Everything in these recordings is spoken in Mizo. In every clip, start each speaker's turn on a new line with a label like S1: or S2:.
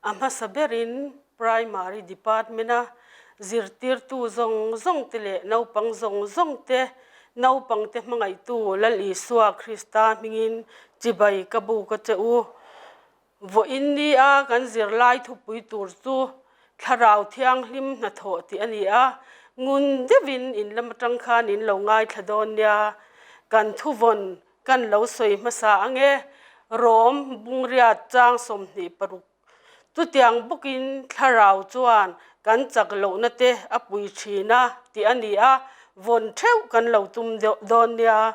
S1: A hmasa berin Primary Department-a zirtirtu zawng zawngte leh naupang zawng zawngte, naupangte hmangaihtu Lal Isua Krista hmingin chibai ka buk a che u. Vawiin nia kan zirlai thupui tur chu Thlarau Thianghlim hnathawh tih a ni a, ngun deuhin in lam atang khan in lo ngaithla dawn nia. Kan thuvawn kan lo sawi hmasa ang e, Rom Bungriat chang 26. Chutiang bawkin Thlarau chuan kan chak lohna te a pui thin a tih a ni a, vawn theuh kan lo tum dawn nia.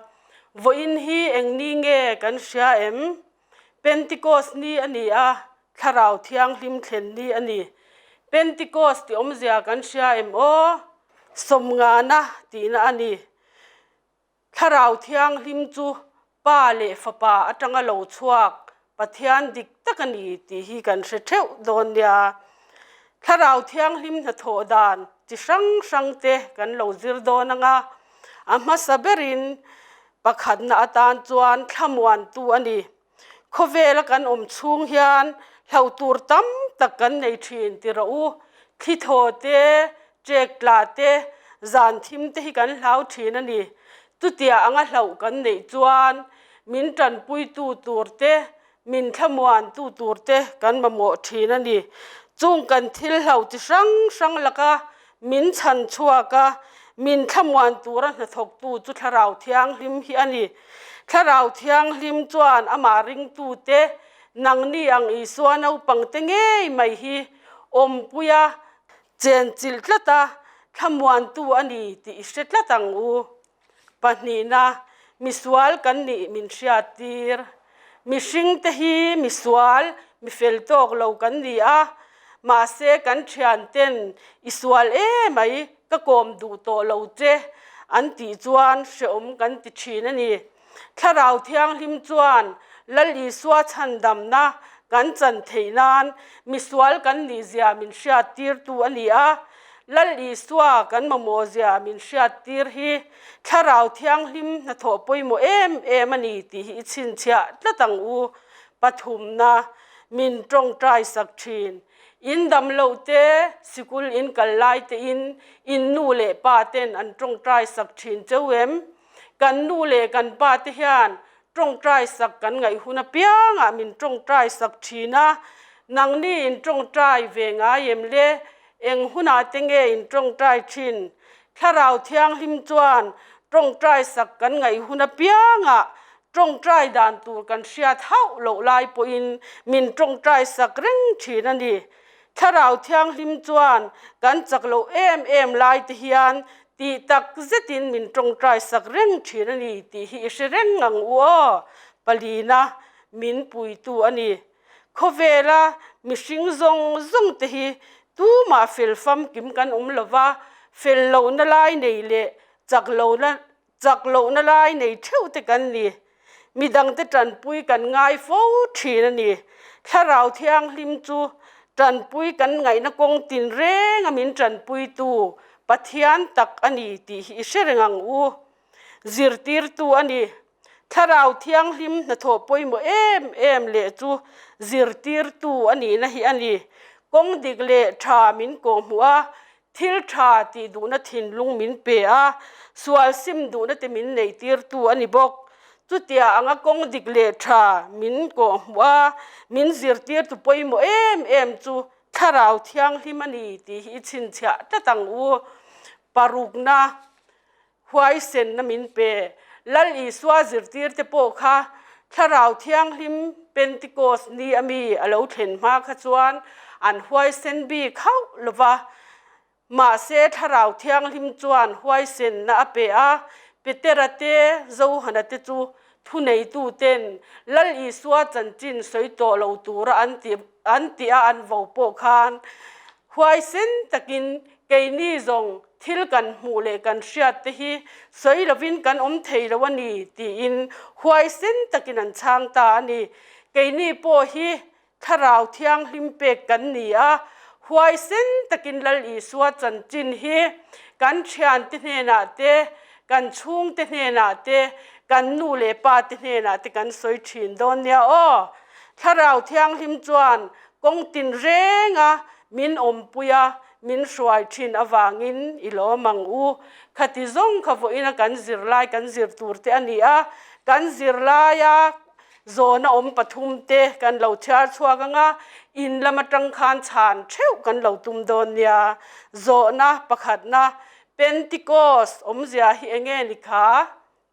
S1: Vawiin hi eng ni nge kan hria em? Pentikos ni a ni a, Thlarau Thianghlim thlen ni a ni. Pentikos tih awmzia kan hria em aw? Sawmngana tihna a ni. Thlarau Thianghlim chu Pa leh Fapa atanga lo chhuak Pathian dik tak a ni tih hi kan hre theuh dawn nia. Thlarau Thianghlim hnathawh dan chi hrang hrang te kan lo zir dawn ang a, a hmasa berin pakhatna atan chuan thlamuantu a ni. Khawvela kan awm chhung hian hlauh tur tam tak kan nei thin ti rawh u. Thli thaw te, ṭek tla te, zan thim te hi kan hlau thin a ni. Chutiah anga hlauh kan neih chuan min ṭanpuitu tur te, min thlamuantu tur te kan mamawh thin a ni. Chung kan thil hlauh chi hrang hrang laka Min chhan chhuak a, min thlamuan tura hnathawktu chu Thlarau Thianghlim hi a ni. Thlarau Thianghlim chuan amah ringtute, nangni ang Isua naupangte ngei mai hi awmpuia chenchilh tlat a, thlamuantu a ni tih i hre tlat ang u. Pahnihna, misual kan nih min hriattir. Mihringte hi misual, mi fel tawk lo kan ni a, mahse kan thianten i sual emai, ka kawm duh tawh lo che an tih chuan hreawm kan ti thin a ni. Thlarau Thianghlim chuan Lal Isua chhandamna kan chan theih nan misual kan nihzia min hriattirtu a ni a, Lal Isua kan mamawhzia min hriattir hi Thlarau Thianghlim hnathawh pawimawh em em a ni tih hi i chhinchhiah tlat ang u. Pathumna, min tawngtai sak thin. In dam loh te, sikul in kal lai tein in nu leh pa ten an tawngtai sak thin cheu em? Kan nu leh kan pa te hian tawngtai sak kan ngaih hun apiangah min tawngtai sak thin a, nangni in tawngtai ve ngai em le? Eng hunah te nge in tawngtai thin? Thlarau Thianghlim chuan tawngtai sak kan ngaih hun apiangah tawngtai dan tur kan hriat hauh loh lai pawhin min tawngtai sak reng thin a ni. Thlarau Thianghlim chuan kan chak loh em em lai te hian tih tak zetin min tawngtai sak reng thin a ni tih hi i hre reng ang u aw. Palina min puitu a ni. Khawvela mihring zawng zawng te hi tumah fel famkim kan awm lo va, fel lohna lai nei leh chak lohna chak lohna lai nei theuh te kan ni. Midangte tanpui kan ngai fo thin a ni. Thlarau Thianghlim chu tanpui kan ngaihna kawng tin renga min tanpuitu Pathian tak a ni tih hi i hre reng ang u. Zirtirtu a ni. Thlarau Thianghlim hnathawh pawimawh em em leh chu zirtirtu a nihna hi a ni. Kawng dik leh tha min kawhhmuh a, thil tha tih duhna thinlung min pe a, sual sim duhna te min neihtirtu a ni bawk. Chutia anga kawng dik leh tha min kawhhmuh a, min zirtirtu pawimawh em em chu Thlarau Thianghlim a ni tih hi i chhinchhiah tlat ang u. Parukna. Huaisenna min pe. Lal Isua zirtirte pawh kha Thlarau Thianghlim Pentikos ni a mi a lo thlen hma kha chuan an huaisen bik hauh lo va. Mahse Thlarau Thianghlim chuan huaisenna a pe a, Petera te, Johana te chu thuneituten Lal Isua chanchin sawi tawh lo tura an tih an tih a an vo pawh khan huaisen takin Keini zawng thil kan hmuh leh kan hriat te hi sawi lovin kan awm thei lo a ni tiin huaisen takin an chhang ta a ni. Keini pawh hi Thlarau Thianghlim pek kan ni a, huaisen takin Lal Isua chanchin hi kan thiante hnenah te, kan chhungte hnenah te, kan nu leh pa te hnenah te kan sawi thin dawn nia aw. Thlarau Thianghlim chuan. Kawng tinrenga min awmpui a, min hruai thin avangin i lawm ang u. Khati zawng kha vawiina kan zirlai kan zir tur te a ni a, kan zirlaia zawhna awm pathum te kan lo chhiar chhuak ang a, in lam atang khan chhan theuh kan lo tum dawn nia. Zawhna pakhatna, Pentecost awmzia hi enge ni kha?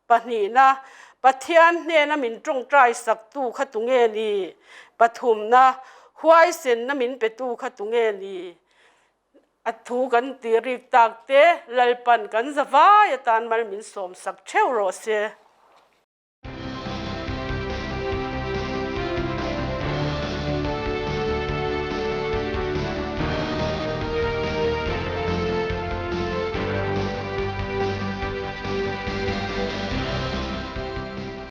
S1: Pahnihna, Pathian hnena min tawngtai saktu kha tunge ni? Pathumna, Huaisenna min petu kha tunge ni? A thu kan tih rik tak te, Lalpan kan zavai atan mal min sawmsak theuh rawh se.